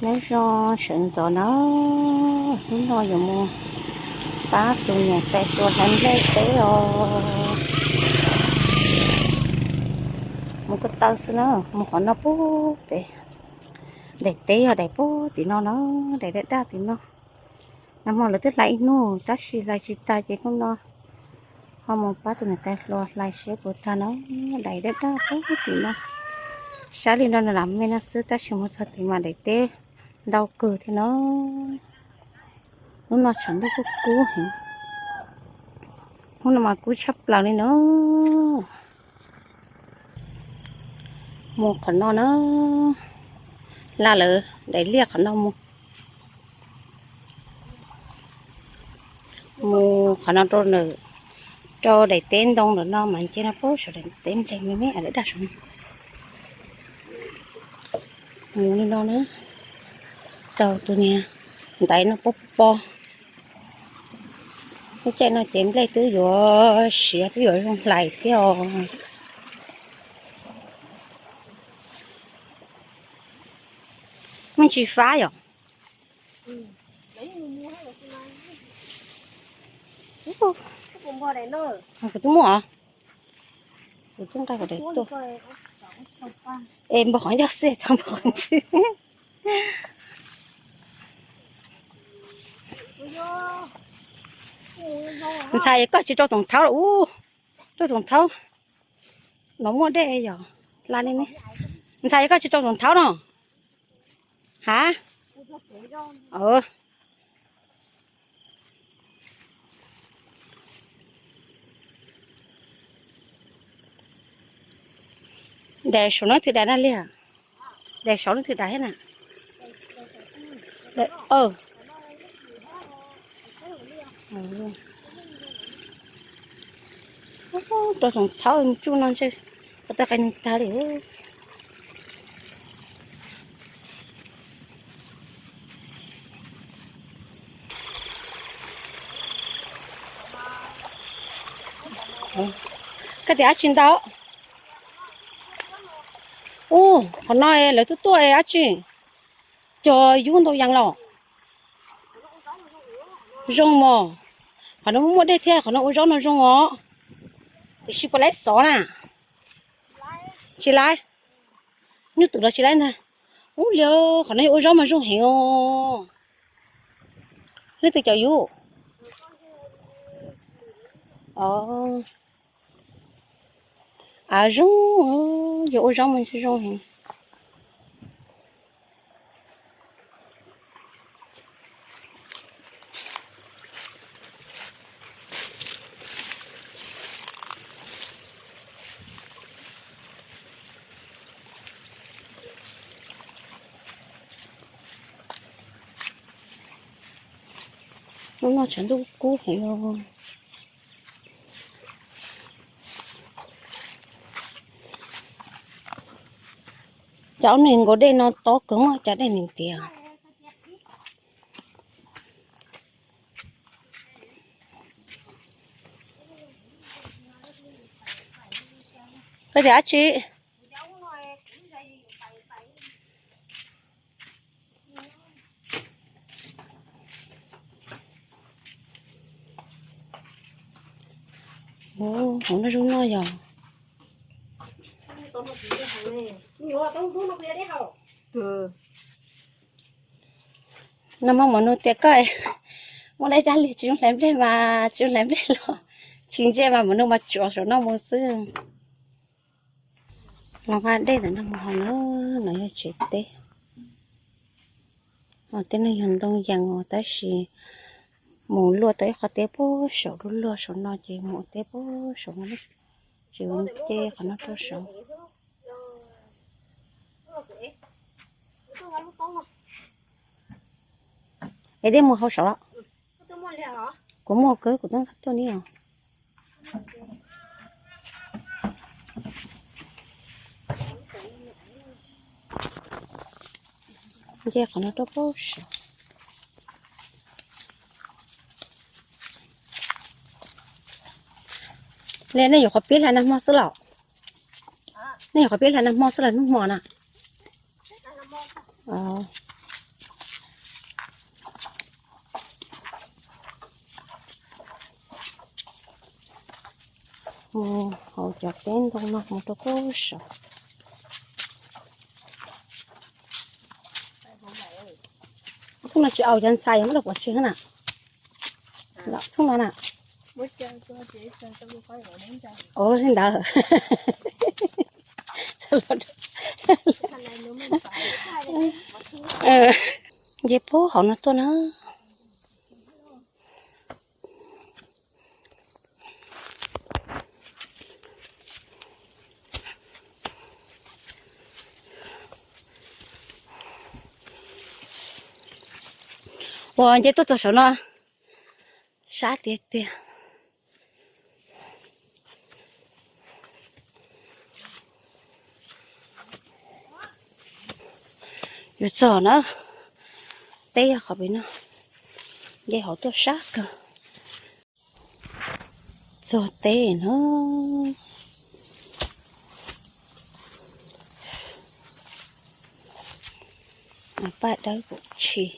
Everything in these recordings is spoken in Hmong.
Nyob zoo sawv ntxov na, hnub no yuav mus pab tus niam tais hluas hlais nplej teb os. Mus ko taw xwb na, mus qhov no pub pem. Daim teb yog daim pub tim no na, daim daj daj tim no. Nag hmo lawv twb hlais ib hnub tab sis hlais tsis tag ces hnub no ho mus pab tus niam tais hluas hlais seb puas tag na. Daim daj daj pub tim no, sab li no nws lam me no xwb tab sis mus txog tim mas daim teb ntau kawg thiab na. Hnub no tshav ntuj kub kub heev, hnub no mas kub tshaj plaws li na. Mus qhov no na, hla lawm daim liaj qhov no mus. Mus qhov no rau ntawm, rau daim teb ntoo ntawm no mas nce no pub saum daim teb nplej me me daj daj saum no. Mus li no na, tau tus niag ntaiv no pob pob. Lub caij no ces nplej twb yuav siav twb yuav zoo hlais thiab os. Muaj ntsis fab yom? Kuv twb muaj os. Kuv twb nqa kuv daim tuaj. Es npog qhov ncauj xwb txhob npog qhov ncauj. Ntxhais, koj tsis rau toom thaub ub, rau toom thaub no muaj dej yom, hla li ne. Ntxhais, koj tsis rau toom thaub no. Ha. Daim saum no twg daim na liag? Daim saum no twg daim thiab na? Rau toom thaub tsuj no ntshe ko taw qee neeg tag li. Koj tias dab tsi ntau? Ub, qhov no lawv twb tuaj dab tsi? Cog yub ntau yees los? Zoo mos. Qhov no muaj dej thiab, qhov no ua zaub no zoo os. Tiam sis puas laib xov na? Tsis laib. Nyuj twm los tsis laib ntag. Ub, li qhov no yog ua zaub mas zoo heev os. Leej twg cog yub? Av zoo, yog ua zaub mas zoo heev. Hnub no tshav ntuj kub heev os. Cov neeg nkaus dej no tob kawg, muaj cov dej ntim tiag. Koj tias dab tsi? Hauv no zoo no yog. Nag hmo Maum Nus tias koj muaj dab tsi li tsis zoo hlais nplej mas tsis zoo hlais nplej los, tsis ntsia mas Maum Nus mas tsuav saum no mus xwb. Los nqa dej ntawm no mus haus na, no yog tsev teb. Tej no yog ntoo yees os, tab sis mus luaj tau ib qho teb puag saum, luaj luaj saum no ces mus ua teb puag saum no, tsis ua teb qhov no rau saud. Es dej mus haus saud los? Kuv muaj kawg, kuv twb nqa tuaj ne os. Nce qhov no rau puag saud. Li nej yuav qhov pib hlais nag hmo xwb los? Nej yuav qhov pib hlais nag hmo xwb los hnub hmo na? Mus hauv cov teb ntoo no mus rau pem saum. Thooj no tsis aus cov ntxhais muab rau pov tseg na. Thooj no na. Ua li ntawd. Nce puag hauv no tuaj na. Ua nce tuaj txog saum no, sab tiag tiag. Yuav txog na, teb yog qhov pem no, nce hauv tuaj sab kawg. Txog teb na. Paj dawb pum tshis.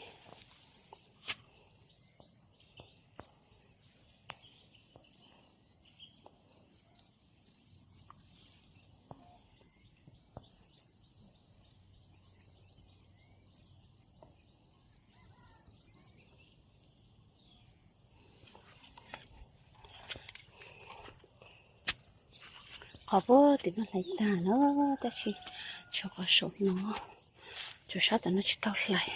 Qhov puag tim no hlais tag na, tab sis tshuav qhov saum no, tshuav sab tom no tsis tau hlais.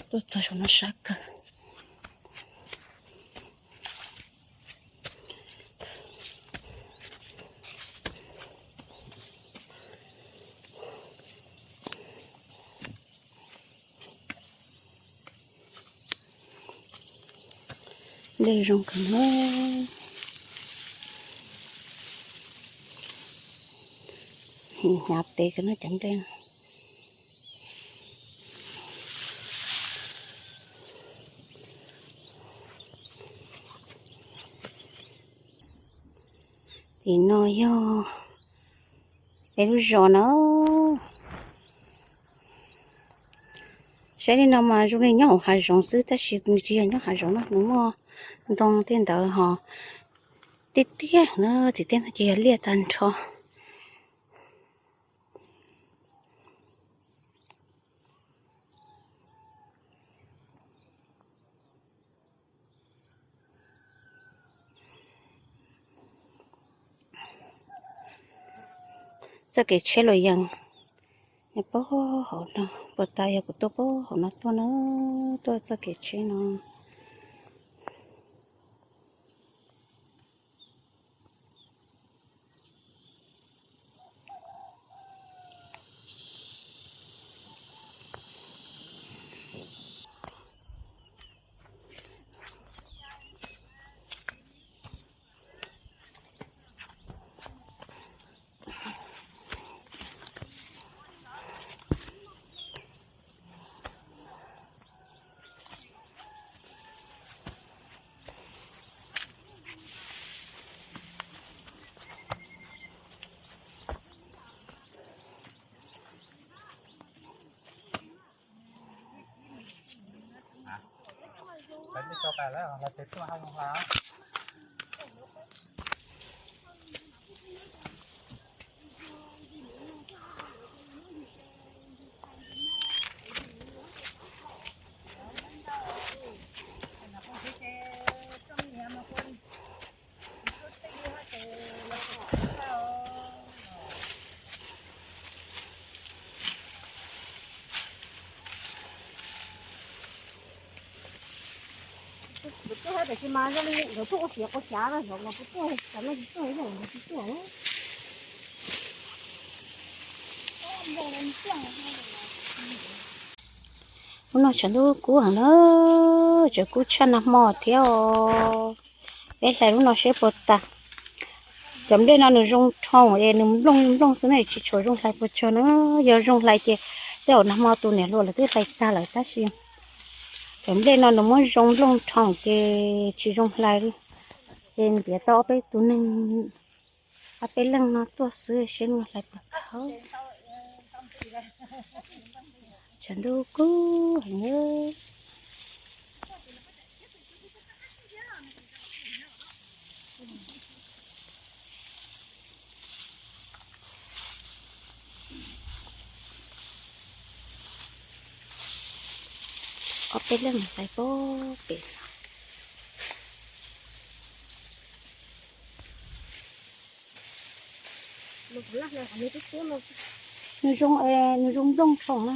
Tuaj txog saum no sab kawg. Dej zoo kawg na. Hnyav tes kawg no cov dej. Tim no yog peb lub zos na. Saib li no mas zoo li nyob hauv hav zoov xwb tab sis nws tsis yog nyob hav zoov no, nws muaj ntoo tej ntawd ho tiaj tiaj na, tim tej no ces yog liaj tag nrho. Txoj kev tsheb los yees puag hauv no, puas tas yog kuv tuaj puag hauv no tuaj na, tuaj txoj kev tsheb no. Lub no tshav ntuj kub heev na, tshav kub tshaj nag hmo thiab os. Peb hlais lub no seb puas tas. Cov nplej no nws zoo rhoom es nws nplooj nplooj xwb na, tsis tshua zoo hlais puas tsawg na. Yog zoo hlais ces tej zaum nag hmo tus niam hluas lawv twb hlais tag lawm tab sis cov nplej no nws muab zoo nplooj rhoom ces tsis zoo hlais li. Ces ntiav tau ob peb tus neeg, ob peb leeg no tuaj xwb seb nws hlais puas tau. Tshav ntuj kub heev. Ob peb leeg tais pem pem. Nws zoo, nws zoo nplooj tshoo na.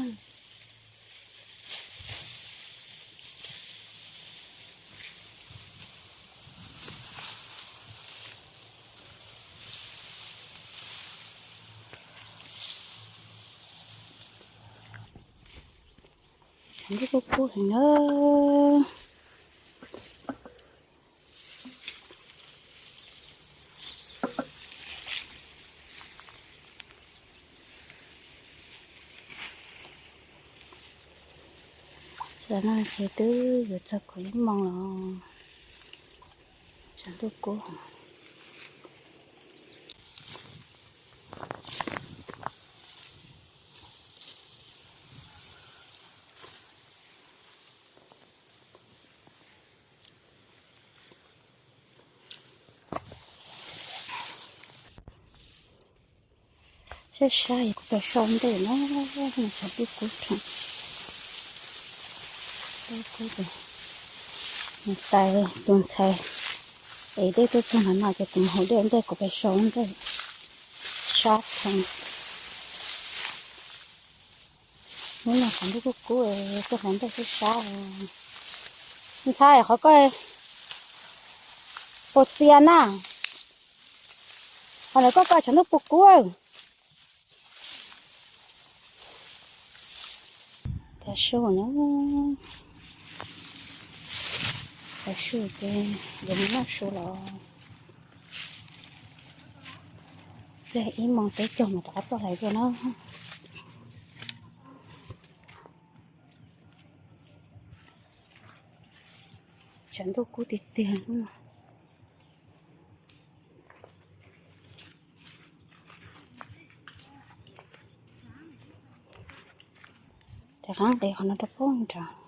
Tshav ntuj kub kub heev na. Tam no ces twb yuav txog kuv ib moos los, tshav ntuj kub. Sab sab es kuv pais sau ntej na, tshav ntuj kub heev. Nws tais tus ntxhais es dej tuaj txog no no ces kuv mus haus dej ntej kuv pais sau ntej. Sab heev. Hnub no tshav ntuj kub kub, tuaj haus ntej sab sab. Ntxhais, qhov koj puas txias na? Qhov ntawd koj ko tshav ntuj puas kub? Tav su na, tav su ces yuav mus noj su los. Ib moos peb caug mas rov qab tuaj hlais dua na. Tshav ntuj kub tiag tiag. Rov qab nqis qhov no rau pem nrad.